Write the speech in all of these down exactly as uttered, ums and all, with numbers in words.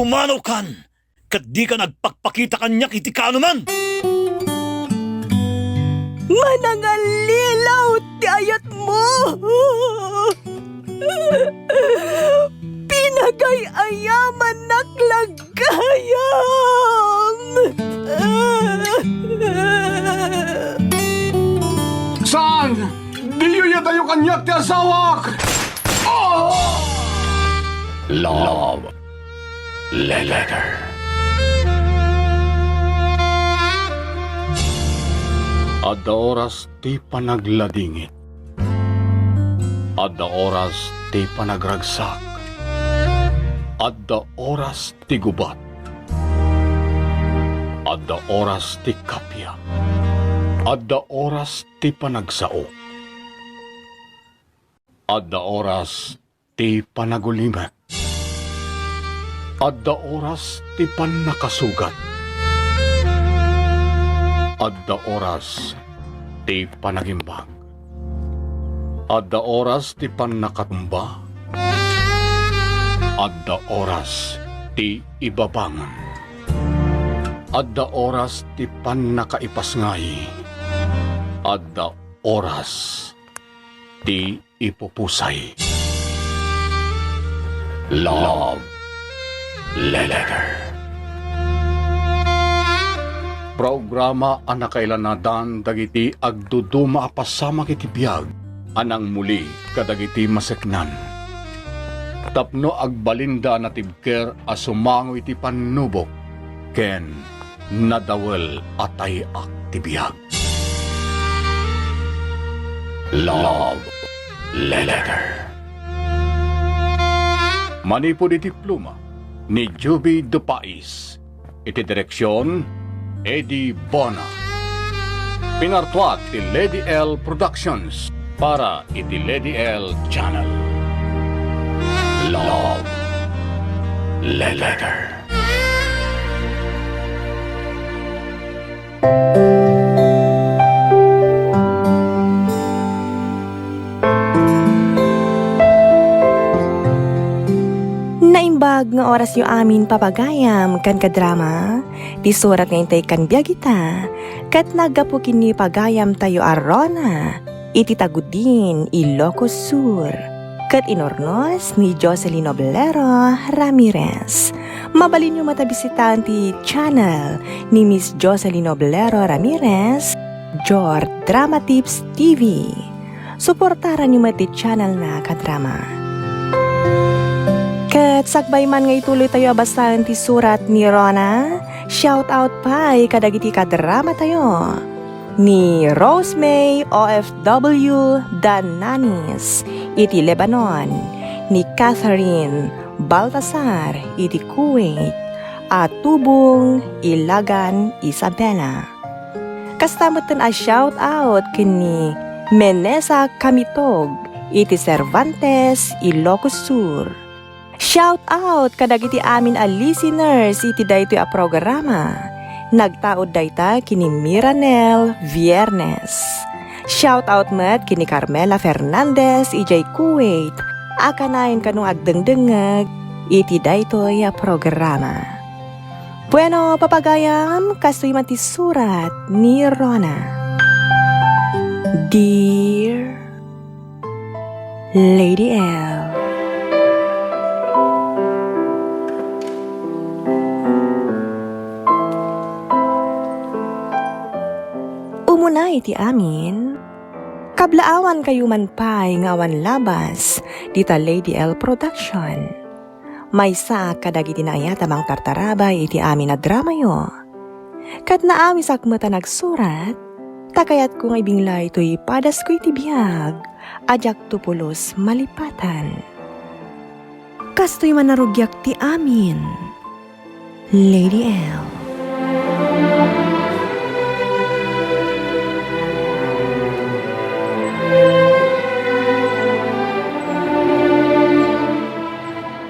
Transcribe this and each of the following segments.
Mano kan, ket dika nagpakpakita kaniak iti kaanoman. Manangallilaw ti ayatmo. Pinagay-ayamannak la gayam. Saan? Diyo iyadayo kaniak ti asawak! Oh! Love Letter. Adda oras ti panagladingit. Adda oras ti panagragsak. Adda oras ti gubat. Adda oras ti kappia. Adda oras ti panagsao. Adda oras ti panagulimek. Adda oras ti pannakasugat. Adda oras ti panagimbag. Adda oras ti pannakatumba. Adda oras ti ibabangon. Adda oras ti pannakaipasngay. Adda oras ti ipupusay. Love Letter. Programa a nakailanadan dagiti agduduma a pasamak iti biag a nangmuli kadagiti maseknan. Tapno agbalinda a natibker a sumango iti pannubok ken nadawel a tay-ak ti biag. Love Letter. Manipud iti pluma ni Juby Dupais, iti direksion, Eddie Bona. Pinartuat ti Lady L Productions para iti Lady L Channel. Love Letter. Naimbag nga orasyo amin, papagayam ken kadrama, ti surat nga intay kan biag ita, ket naggapu ken ni pagayamtayo a Rona, iti Tagudin, Ilocos Sur, ket inurnos ni Jocelyn Oblero Ramirez. Mabalinyo met a bisitaen ti channel ni Miss Jocelyn Oblero Ramirez, Jor Drama Tips T V. Suportaranyo met ti channelna, kadrama. Ket sakbay man nga ituloytayo a basaen ti surat ni Rona, shout out pay kadagiti kadramatayo. Ni Rosemay O F W Dananis iti Lebanon, ni Catherine Baltasar iti Kuwait, a Tubong, Ilagan, Isabela. Kasta metten a shout out ken ni Menesa Kamitog iti Cervantes, Ilocos Sur. Shout out kadagiti amin a listeners iti daytoy a programa. Nagtaud dayta ken ni Miranel Viernes. Shout out met ken ni Carmela Fernandez idiay Kuwait a kanayon kano agdengdengngeg iti daytoy a programa. Bueno, papagayam, kastoy man ti surat ni Rona. Dear Lady L. Umuna iti amin, kablaawankayo man pay nga awan labas dita Lady L Production. Maysaak kadagiti naayat a mangtartarabay iti amin a dramayo. Ket naawisak met a nagsurat, ta kayatko nga ibinglay toy padasko iti biag a diakto pulos malipatan. Kastoy man a rugiak ti amin, Lady L.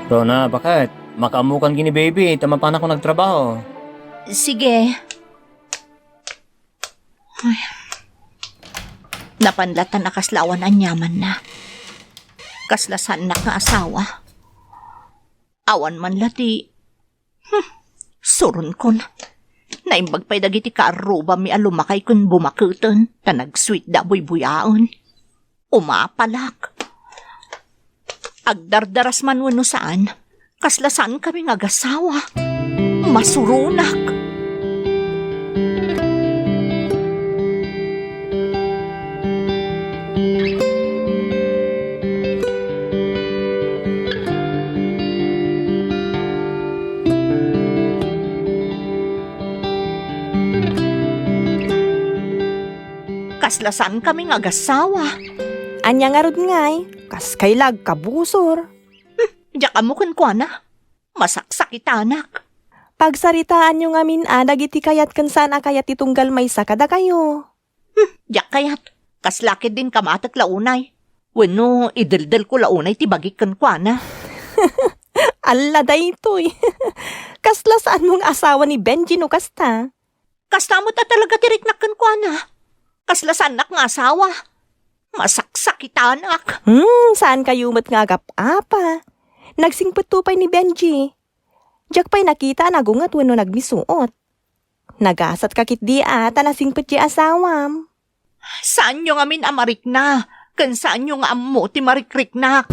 Rona, baket? Makaammokan ken ni baby, ta mapanakon agtrabaho. Sige. Ay. Napan latan a kasla awan aniamanna. Kasla saannak nga asawa. Awan man la ti Suronkon, naimbag pay dagiti kaarrubami a lumakay ken bumaketen ta nagsuitda a buybuyaen. Umapalak. Agdardaras man wenno saan, kasla saankami nga agasawa. Masuronak. Kasla saankami nga agasawa. Ania ngarud ngay? Kas kay la agkabusor. Diak ammo kenkuana. Masaksakitanak. Pagsaritaanyo ngamin a dagiti kayat ken saan a kayat ti tunggal maysa kadakayo. Hmm, diak kayat. Kasla ketdin kamatek la unay. Wenno, ideldelko la unay ti bagik kenkuana. Alla daytoy. Kasla saanmo nga asawa ni Benji no kasta? Kasta met a talaga ti riknak kenkuana. Kasla saannak nga asawa. Masaksakitanak. Hmm, saankayo met nga agap-apa. Nagsingpetto pay ni Benji. Diak pay nakita a nagunget wenno nagmisuot. Nagasatka ketdi a ta nasingpet ti asawam. Saanyo ngamin a marikna, ken saanyo nga ammo ti marikriknak.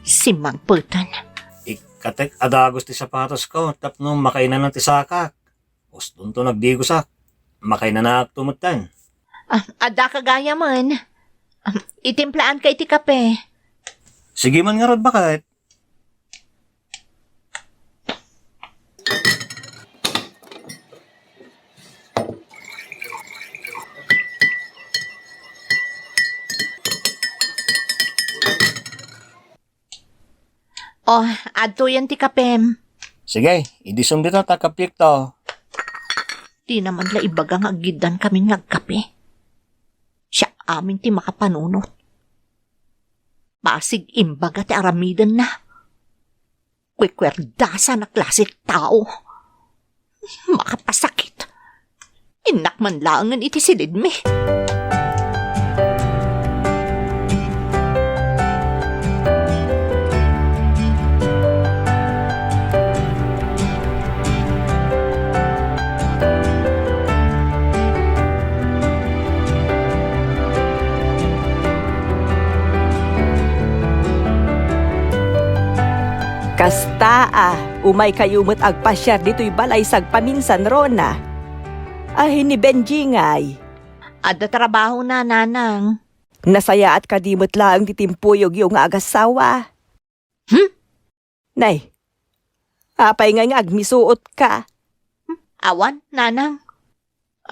Simmangpeten. Ikkatek a dagus ti sapatosko tapno makainana ti sakak. Ustonto nagdigusak. Makainanakto metten. Ah, adda ka gayamen. Ah, itimplaanka iti kape. Sige man ngarud, baket. Oh, adtoyen ti kapem. Sige, idisum dita ta kapiekto. Dina man la ibaga nga aggiddan kamin nga agkape. Siak amin ti makapanunot. Basig imbaga ti aramidenna. Kuikuerdasaan a klase ti tao. Makapasakit. Innak man laengen iti silidmi. Kasta a, umaykayo met agpasiar ditoy balay sagpaminsan, Rona. Ay, ni Benji ngay? Adda trabahona, nanang. Nasayaat kadi met laeng ti timpuyoyo nga agasawa? Hmm? Nay, apay ngay nga agmisuotka? Hmm? Awan, nanang.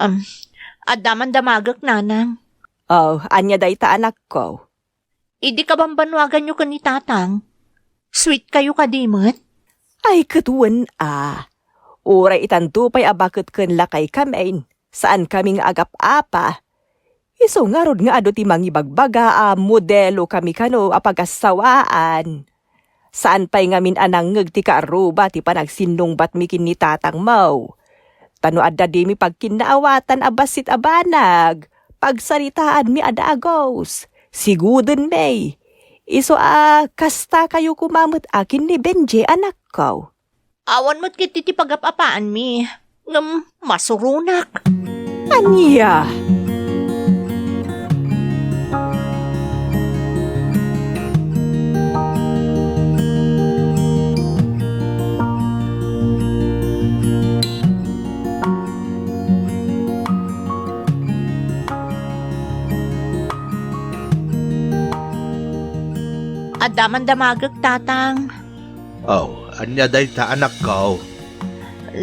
Um, adda man damagek, nanang. Oh, ania dayta, anakko? Idi kabambanuaganyo ken ni tatang, sweet kayo kadi met? Ay, ket wen a. Uray itanto pay a baket ken lakay kamin, saan kami nga agap-apa. Isu ngarud nga adu ti mangibagbaga a modelo kami kano a pagasawaan. Saan pay ngamin a nangngeg ti kaarruba ti panagsinnungbatmi ken ni tatangmo. Ta no adda dimi pagkinnaawatan a bassit a banag, pagsaritaanmi a dagus, sigudenmi. Isu a kasta kayo koma met a ken ni Benji, anakko. Awan met ketdi ti pagap-apaanmi, ngem masuronak. Ania? Adda man damagek, tatang. Oh, ania dayta, anakko?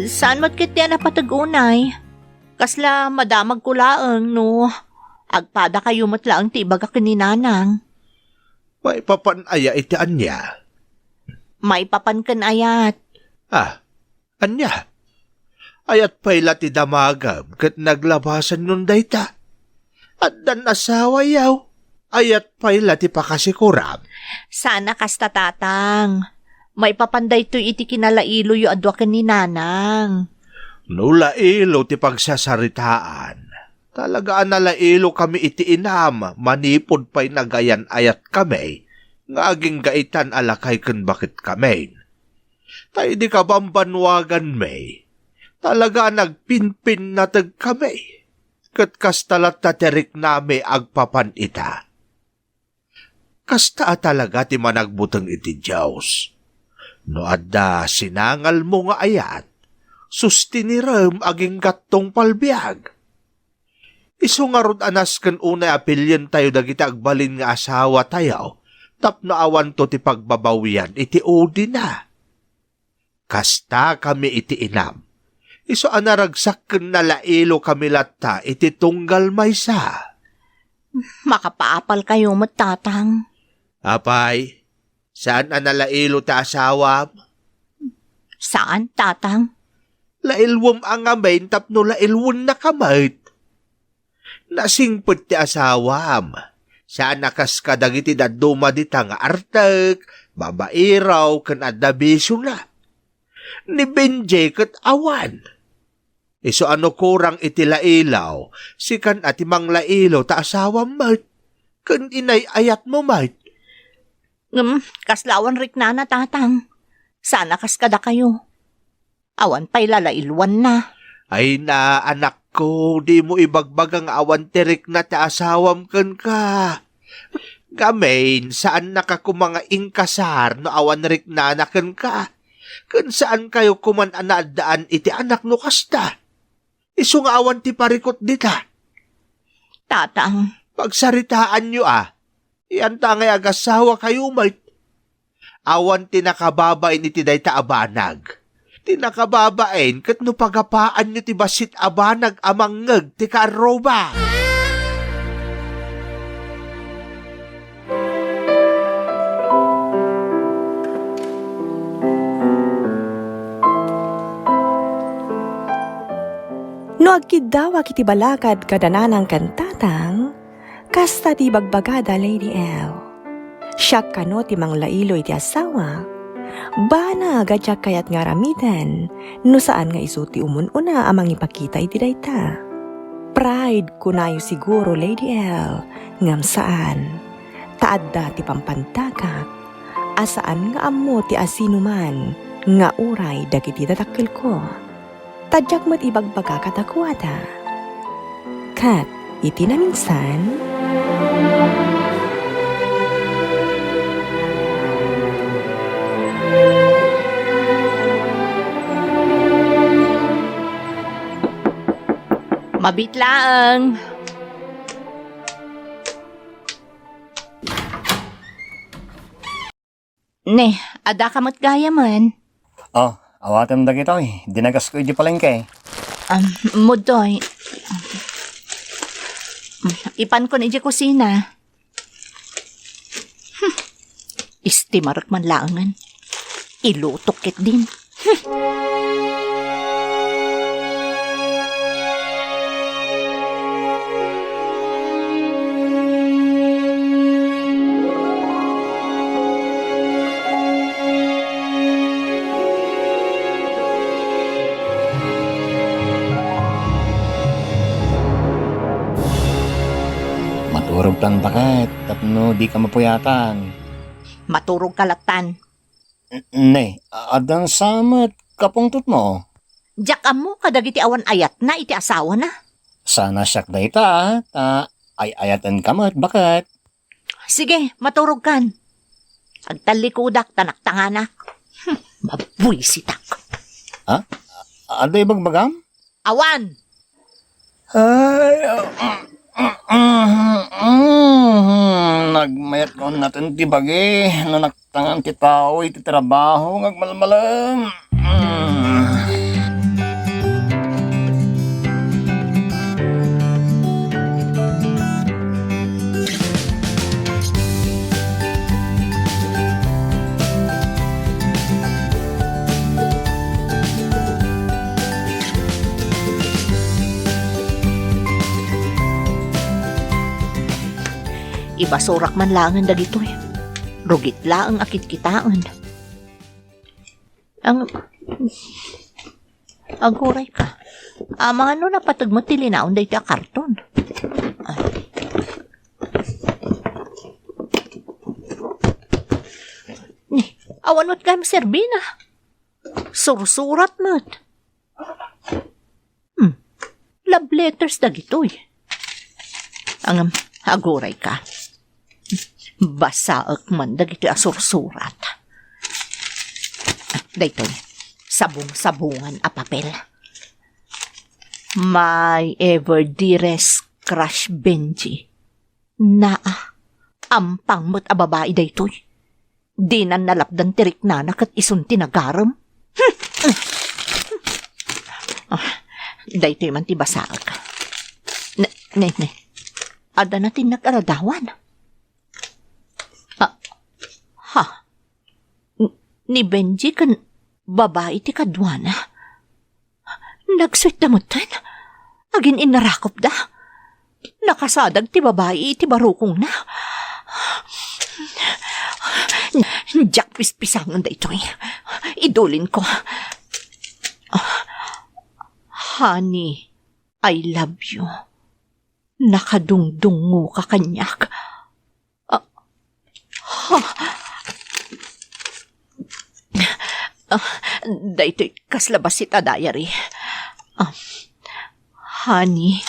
Saan met ketdi a napateg unay? Kasla madamagko laeng no agpadakayo met laeng ti ibaga ken ni nanang. Maipapan aya iti ania? Maipapan ken ayat. Ah, ania? Ayat pay la ti damagam ket naglabasanyon dayta. Addan asawayaw. Ayat pay la ti pakasikuram. Sana kasta, Tatang. Maipapan daytoy iti kinalailoyo a dua ken ni Nanang. No lailo ti pagsasaritaan, talaga a nalailo kami iti inam manipud pay nagayan-ayat kami nga agingga itan a lakay ken baket kami. Ta idi kabambanwaganmi, talaga a nagpinpinnateg kami, ket kasta latta ti riknami agpapan ita. Kasta a talaga ti managbuteng iti Dios. No adda sinangalmo nga ayat, sustinirem agingga tungpal biag. Isu ngarud a nasken unay a pilientayo dagiti agbalin nga asawatayo tapno awanto ti pagbabawian iti udina. Kasta kami iti inam. Isu a naragsak ken nalailo kami latta iti tunggal maysa. Makapaapalkayo met, Tatang. Apay, saan a nalailo ti asawam? Saan, Tatang? Lailwem a ngamin tapno lailwennaka met. Nasingpet ti asawam. Saan a kas kadagiti dadduma dita nga artek, babairaw, ken adda bisiona. Ni Benjie ket awan. Isu a no kurang iti lailaw, sikan a ti manglailo ta asawam met, ken inay-ayatmo met. Ngem, kasla awan riknana, Tatang. Saan a kas kadakayo. Awan pay lalailwanna. Ay na, anakko, dimo ibagbaga nga awan ti rikna ti asawam kenka. Ngamin, saannaka koma nga inkasar no awan riknana kenka. Ken saankayo koman a naaddaan iti anak no kasta. Isu nga awan ti parikut dita. Tatang. Pagsaritaanyo a. Iyanta ngay agasawakayo met. Awan ti nakababain iti dayta a banag. Ti nakababain ket no pagapaanyo ti bassit a banag a mangngeg ti kaarruba. No agkiddawak iti balakad kada nanang ken tatang, kasta ti ibagbagada, Lady L. Siak kano ti manglailo iti asawak. Banag a diak kayat nga aramiden no saan nga isu ti umun-una a mangipakita iti dayta. Pride kunayo siguro, Lady L, ngem saan. Ta adda ti pampantagak a saan nga ammo ti asinoman nga uray dagiti dadakkelko. Ta diak met ibagbaga kadakuada. Ket iti naminsan, mabiit laeng. Ne, addaka met gayamen. Oh, awatem dagitoy. Dinagasko idiay palengke. Um, mudtoy. Ipankon idiay kusina. Hmm. Istimarek man laengen. Ilutok ketdin. Maturogtan, baket, tapno dika mapuyatan. Maturogka lattan. N-, ne, a-, addan sa met kapungtotmo? Diak ammo kadagiti awan ayatna iti asawana. Sana siak dayta, ta ay-ayatenka met, baket. Sige, maturogkan. Agtallikudak ta naktanganak. Hmm, mabuisitak. Ha? Adda ibagbagam? Awan! Ay, ah, ah, ah, ah, ah, nagmayat ko natin ti bagi no naktangan ti tao iti trabaho nga agmalmalem. Mm. Ibasurak man laengen dagitoy. Rugit laeng a kitkitaen. Ang, aguray ka. Amano napateg met ti linaon daytoy a karton? Ay. Ni, awan met gayam serbina. Sursurat met. Hmm. Love letters dagitoy. Ang aguray ka. Basaek man dagitoy a sursurat. Daytoy, sabong-sabongan a papel. My ever dearest crush Benji. Naa, ampang met a babai daytoy. Dinan nalapdan ti riknana ket isun ti nagarem. Ah, daytoy man ti basaek. Ne, ne, ne. Adda na ti nag-aradawan. Ah, ha. N-, ni Benji ken babai ti kaduana. Nagsuitda metten. Agin-innarakupda. Nakasadag ti babai iti barukongna. Diak pispisangen daytoy. Idulinko. Honey, I love you. Nakadungdungngoka kaniak. Ah, ha? Ah, daytoy kasla bassit a diary. Ah, honey,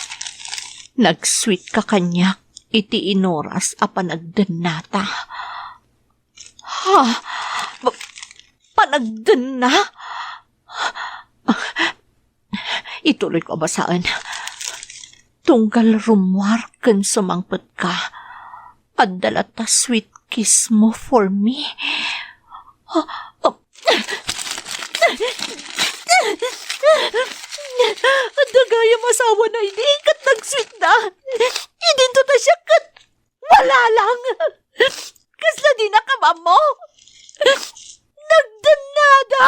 nag-sweet ka kaniak iti inoras a panagdennata. Ha? Pa-, panagdenna? Ituloyko a basaen. Tunggal rummuar ken sumangpetka, adda latta sweet kiss mo for me. Adda gayam asawada idi ket nag-sweetda. Idinto ta siak ket wala lang. Kasla dinak ammo. Nagdennada.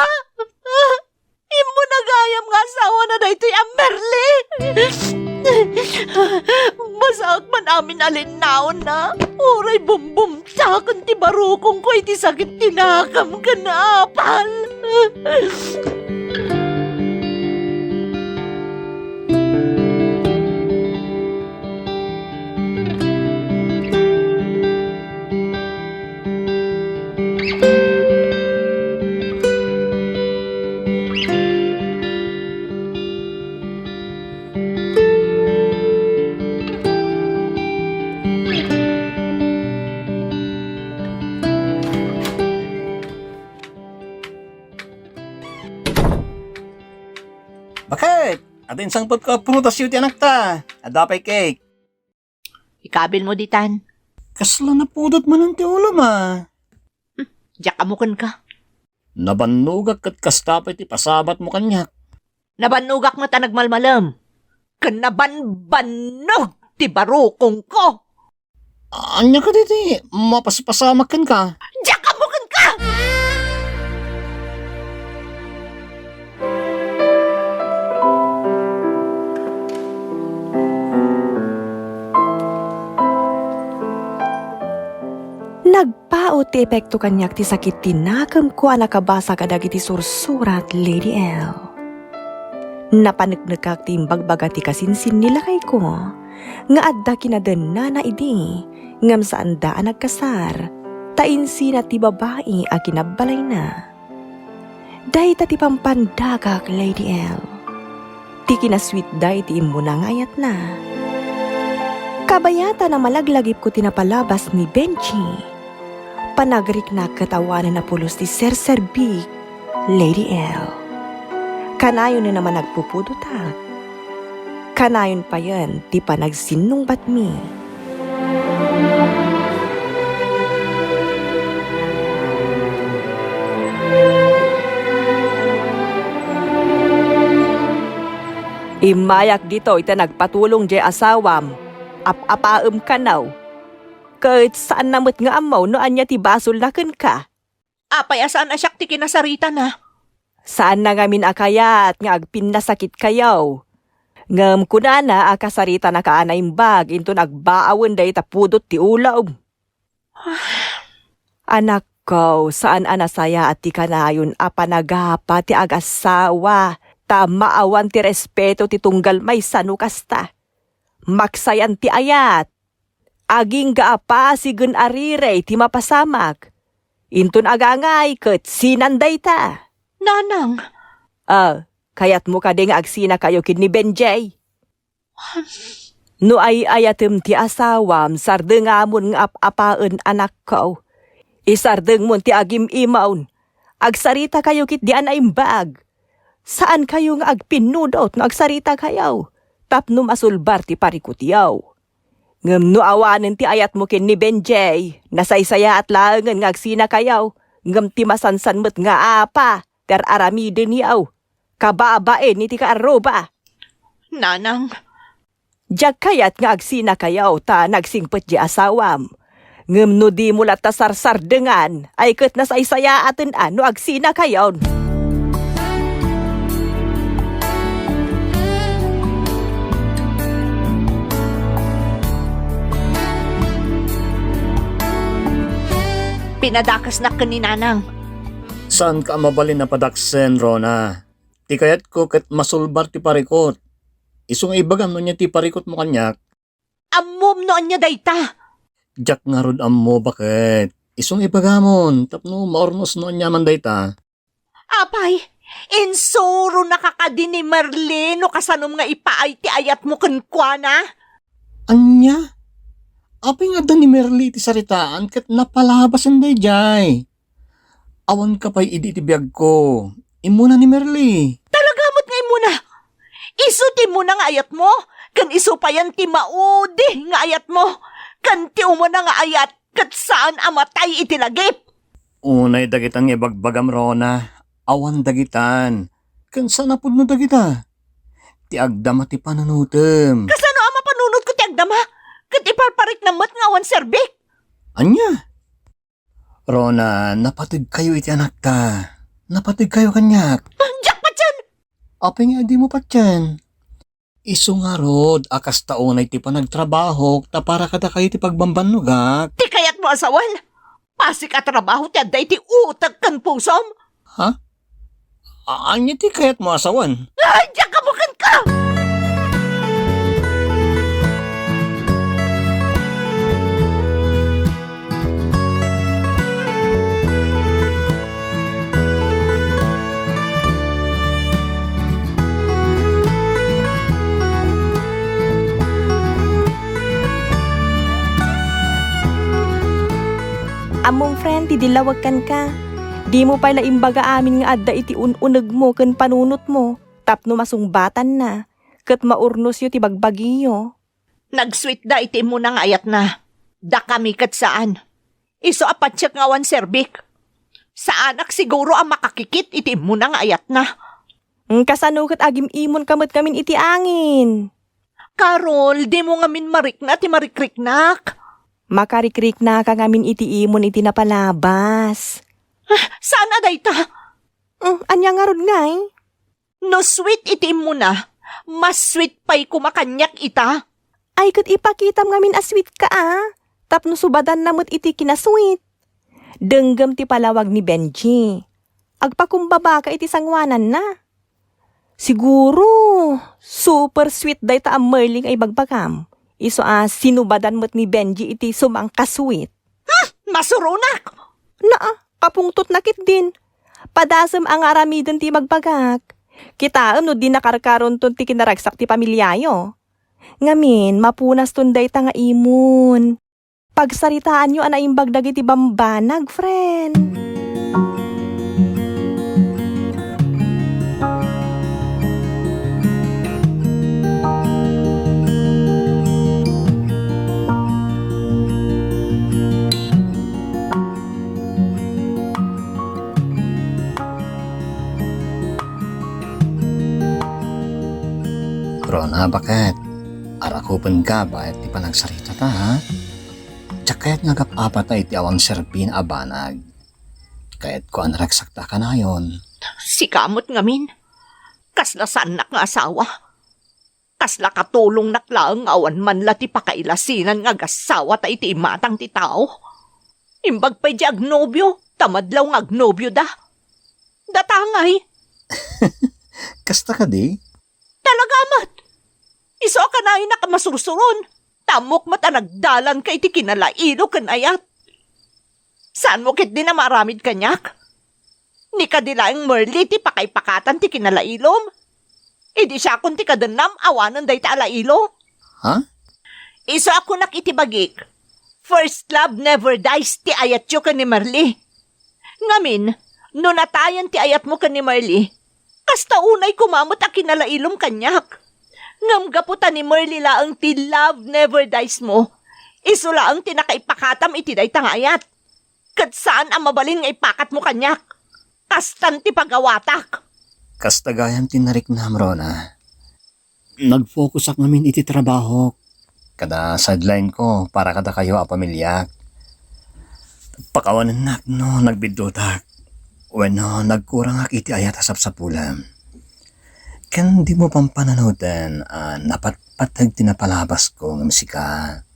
Immuna gayam nga asawana daytoy a Merly. Basaek man amin a linnaonna. Uray bumbumtaken ti barukongko iti sakit ti nakem ken apal. Bakit? Adda insangpetko a prutas iti anakta. Adda pay cake. Ikabilmo ditan. Kasla napudot manen ti ulom a. Hmm, diak ammo kenka. Nabannogak ket kasta pay ti pasabatmo kaniak. Nabannogak met a nagmalmalem. Ken nabanbannog ti barukongko. Ania kadi ti mapaspasamak kenka? Diak ammo kenka! Nagpaut ti epekto kaniak ti sakit ti nakemko a nakabasa kadagiti sursurat, Lady L. Napaneknekak ti imbagbaga ti kasinsin ni lakayko nga adda kinadennana idi, ngem saanda a nagkasar, ta insina ti babai a kinabbalayna. Dayta ti pampandagak, Lady L. Ti kinasweet dayta ti immuna nga ayatna. Kabayatan a malaglagipko ti napalabas ni Benji, panagriknak ket awanen a pulos ti serserbik, Lady L. Kanayon a managpupudotak. Kanayon payen ti panagsinnungbatmi. Immayak ditoy ta nagpatulong diay asawam. Ap-apaem kano. Ket saanna met nga ammo no ania ti basolna kenka. Apay a saan a siak ti kinasaritana? Saanna ngamin a kayat nga agpinnasakitkayo. Ngem kunana a kasaritanaka a naimbag inton agbaawen dayta pudot ti ulom. Anakko, saan a nasayaat ti kanayon a panagapa ti agassawa, ta maawan ti respeto ti tunggal maysa no kasta. Maksayan ti ayat. Agingga a pasigen a rirey ti mapasamak. Inton agangay ket sinan dayta. Nanang! Ah, kayatmo kadi nga agsinakayo ken ni Benjay? No ay-ayatem ti asawam, sardengamon nga ap-apaen, anakko. Isardengmon ti agim-imawn. Agsaritakayo ketdi a naimbag. Saankayo nga agpinnudot no agsaritakayo, tapno masulbar ti parikutyo. Ngem no awanen ti ayatmo ken ni Benjay, nasaysayaat laengen nga agsinakayo, ngem ti masansan met nga apa ti ar-aramidenyo, kababain iti kaarruba. Nanang. Diak kayat nga agsinakayo ta nagsingpet ti asawam. Ngem no dimo latta sarsardengan, ay ket nasaysayaaten a no agsinakayon. Pinadakesnak ken ni Nanang. Saanka a mabalin a padaksen, Rona. Ti kayatko ket masulbar ti parikut. Isu nga ibagam no ania ti parikutmo kaniak. Ammom no ania dayta? Diak ngarud ammo, baket. Isu nga ibagamon tapno maurnos no aniaman dayta. Apay, insuronaka kadi ni Merly no kasanom nga ipaay ti ayatmo kenkuana? Ania? Apay nga adda ni Merly iti saritaan ket napalabasen daydiay? Awanka pay idi iti biagko. Immuna ni Merly. Talaga met nga immuna? Isu ti immuna nga ayatmo? Ken isu payen ti maudi nga ayatmo? Ken ti umuna nga ayat ket saan a matay iti lagip? Unay dagitan nga ibagbagam, Rona. Awan dagitan. Ken saan a pudno dagita. Ti agdama ti panunutem. Kasano a mapanunotko ti agdama? Ket iparparikna met nga awan serbik? Ania? Rona, napategkayo iti anakta. Napategkayo kaniak. Ah, diak patien! Apay nga dimo patien? Isu ngarud a kasta unay ti panagtrabahok ta para kadakayo ti pagbambannogak. Ti kayatmo a sawen? Pasig a trabaho ti adda iti utek ken pusom? Ha? A-, ania ti kayatmo a sawen? Ay, diak a buken ka! Ammom, friend, ti dillawek kenka. Dimo pay la imbaga amin nga adda iti un-unegmo ken panunotmo tapno masungbatanna ket maurnosyo ti bagbagiyo. Nagsuitda iti immuna nga ayatna. Dakami ket saan. Isu a patiek nga awan serbik. Saanak siguro a makakikit iti immuna nga ayatna. Mm, kasano ket agim-imonka met ngamin iti angin? Carol, dimo ngamin marikna ti marikriknak. Makarikriknaka ngamin iti imon iti napalabas. Ah, saan a dayta? Mm, ania ngarud ngay? No sweet iti immuna, mas sweet pay koma kaniak ita. Ay, ket ipakitam ngamin a sweet ka, a, tapno subadanna met iti kinasweet. Denggem ti palawag ni Benji. Agpakumbabaka iti sangoananna. Siguro, super sweet dayta a Merly nga ibagbagam. Isu a sinubadan met ni Benji iti sumangkasweet. Hmm, masuronak! Naa, kapungtotna ketdin. Padasem a nga aramiden ti ibagbagak. Kitaem no di nakarkaronton ti kinaragsak ti pamiliayo. Ngamin, mapunaston dayta nga imon. Pagsaritaanyo a naimbag dagiti bambanag, friend. Rona, baket? Arakupenka bayat ti panagsaritata, ha? Diak kayat nga agap-apata iti awan serbina a banag. Kayatko a naragsakta a kanayon. Sika met ngamin, kasla saannak nga asawa. Kasla katulongnak laeng nga awan man la ti pakailasinan nga agasawa ta iti imatang ti tao. Imbag pay di agnobio, ta madlaw nga agnobioda. Datangay. Kasta kadi? Talaga met. Isu a kanayon a kasursuron. Ta ammok met a nagdalanka iti kinalailo ken ayat. Saanmo ketdin a maaramid kaniak? Ni kadi laeng Merly ti pakaipakatan ti kinalailom? Idi siakon ti kadennam, awanen dayta a lailo? Ha? Isu a kunak iti bagik, first love never dies ti ayatyo ken ni Merly. Ngamin, no natayen ti ayatmo ken ni Merly, kasta unay koma met a kinalailom kaniak. Ngem gapu ta ni Merly laeng ti love never dies mo, isu laeng ti nakaipakatam iti dayta nga ayat. Ket saan a mabalin nga ipakatmo kaniak. Kastan ti pagawatak. Kasta gayam ti nariknam, Rona. Nag-focusak ngamin iti trabahok. Kada sideline ko para kadakayo a pamiliak. Pakawanennak no nagbiddutak. Wenno nagkurangak iti ayat a sapsapulem. Ken dimo pampananoten a napatpateg ti napalabasko ngem sika.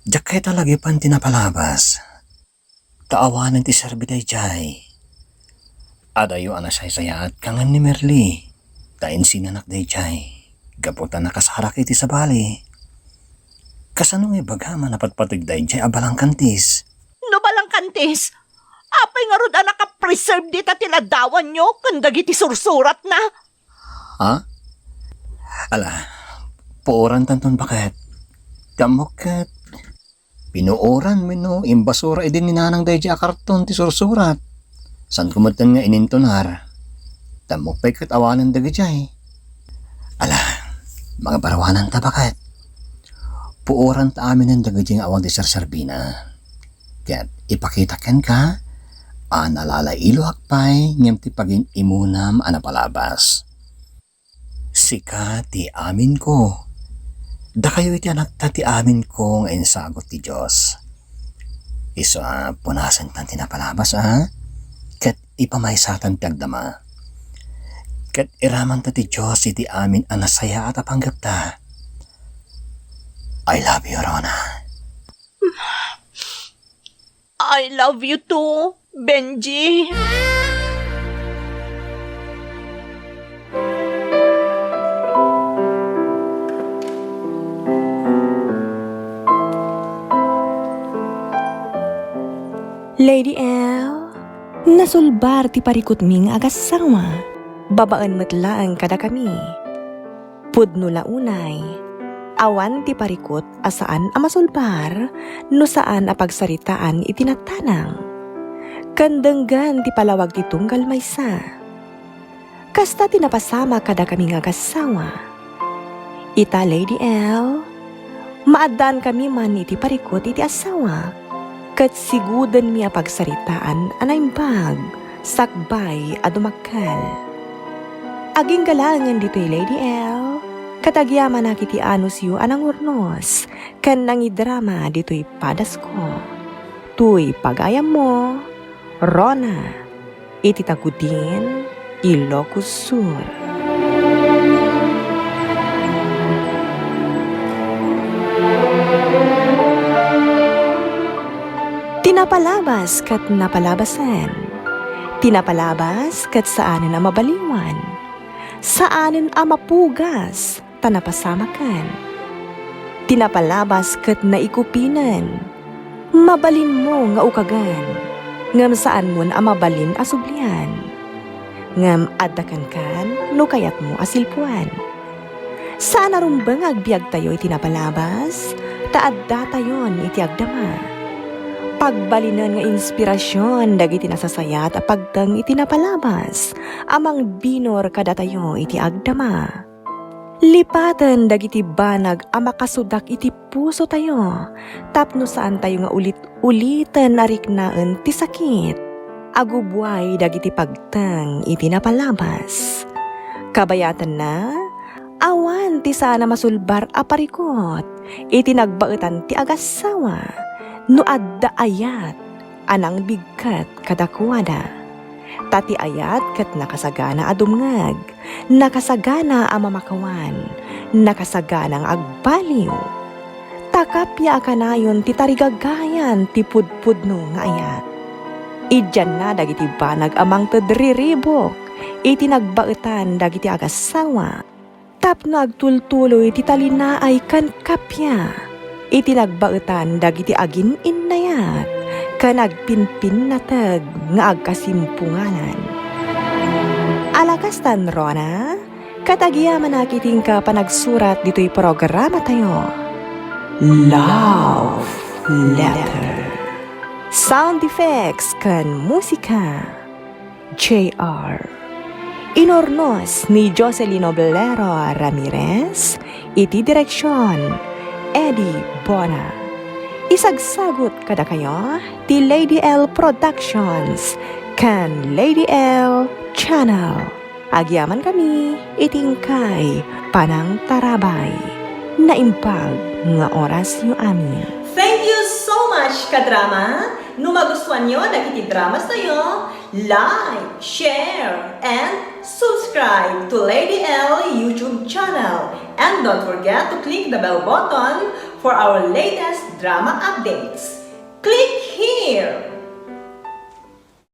Diak kayat a lagipen ti napalabas. Ta awanen ti serbi daydiay. Adayo a nasaysayaatka ngem ni Merly, ta insinanak daydiay, gapu ta nakasarak iti sabali. Kasano nga ibagam a napatpateg daydiay a balangkantis? No balangkantis, apay ngarud a nakapreserve dita ti ladawanyo ken dagiti sursuratna? Ha? Ala, puorantanton baket. Ti ammok ket pinuoran wenno imbasura idi ni Nanang daydiay a karton ti sursurat. Saanko metten nga inintonar. Ti ammok pay ket awanen dagijay. Ala, mangibaruananta baket. Puoranta aminen dagijay nga awan ti serserbina. Ket ipakita kenka a nalalailoak pay ngem ti pagin-imunam a napalabas. Sika ti aminko. Dakayo iti anakta ti aminko nga insagut ti Dios. Isu a punasentan ti napalabas a, ket ipamaysatan ti agdama. Ket iramanta ti Dios iti amin a nasayaat a panggepta. I love you, Rona. I love you too, Benji. Lady L, nasulbar ti parikutmi nga agassawa, babaen met laeng kadakami. Pudno la unay, awan ti parikut a saan a masulbar no saan a pagsaritaan iti natanang. Ken denggen ti palawag ti tunggal maysa. Kasta ti napasamak kadakami nga agassawa. Ita, Lady L, maaddaankami man iti parikut iti asawak, ket sigudenmi a pagsaritaan a naimbag sakbay a dumakkel. Agingga laengen ditoy, Lady L, ket agyamanak iti anusyo a nangurnos ken nangidrama ditoy padasko. Toy pagayammo, Rona, iti Tagudin, Ilocos Sur. Ti napalabas ket napalabasen. Ti napalabas ket saanen a mabaliwan. Saanen a mapugas ta napasamaken. Ti napalabas ket naikupinen. Mabalinmo nga ukagen, ngem saanmon a mabalin a sublian. Ngem adda kenkan no kayatmo a silpuan. Saan a rumbeng nga agbiagtayo iti napalabas, ta addatayon iti agdama. Pagbalinen nga inspirasion dagiti nasasayat a pagteng iti napalabas a mangbinor kadatayo iti agdama. Lipaten dagiti banag a makasudak iti pusotayo tapno saantayo nga ulit-uliten a riknaen ti sakit a gubuay dagiti pagteng iti napalabas. Kabayatanna, awan ti saan a masulbar a parikut iti nagbaetan ti agassawa no adda ayat a nangbigket kadakuada. Ta ti ayat ket nakasagana a dumngeg, nakasagana a mamakawan, nakasagana nga agbaliw. Ta kappia a kanayon ti tarigagayan ti pudpudno nga ayat. Idianna dagiti banag a mangted riribuk iti nagbaetan dagiti agassawa, tapno agtultuloy ti talinaay ken kappia iti nagbaetan dagiti agin-innayat ken agpinpinnateg nga agkasimpunganan. Ala kastan, Rona, ket agyamanak iti inka panagsurat ditoy programatayo. Love Letter. Sound effects ken musika, J R. Inurnos ni Jocelyn Oblero Ramirez, iti direksion, Eddie Bona. Isagsagut kadakayo ti Lady L Productions ken Lady L Channel. Agyamankami iti inkay panangtarabay. Naimbag nga orasyo amin. Thank you so much, kadrama! No magustuanyo dagiti dramas tayo, like, share, and subscribe to Lady L YouTube channel. And don't forget to click the bell button for our latest drama updates. Click here!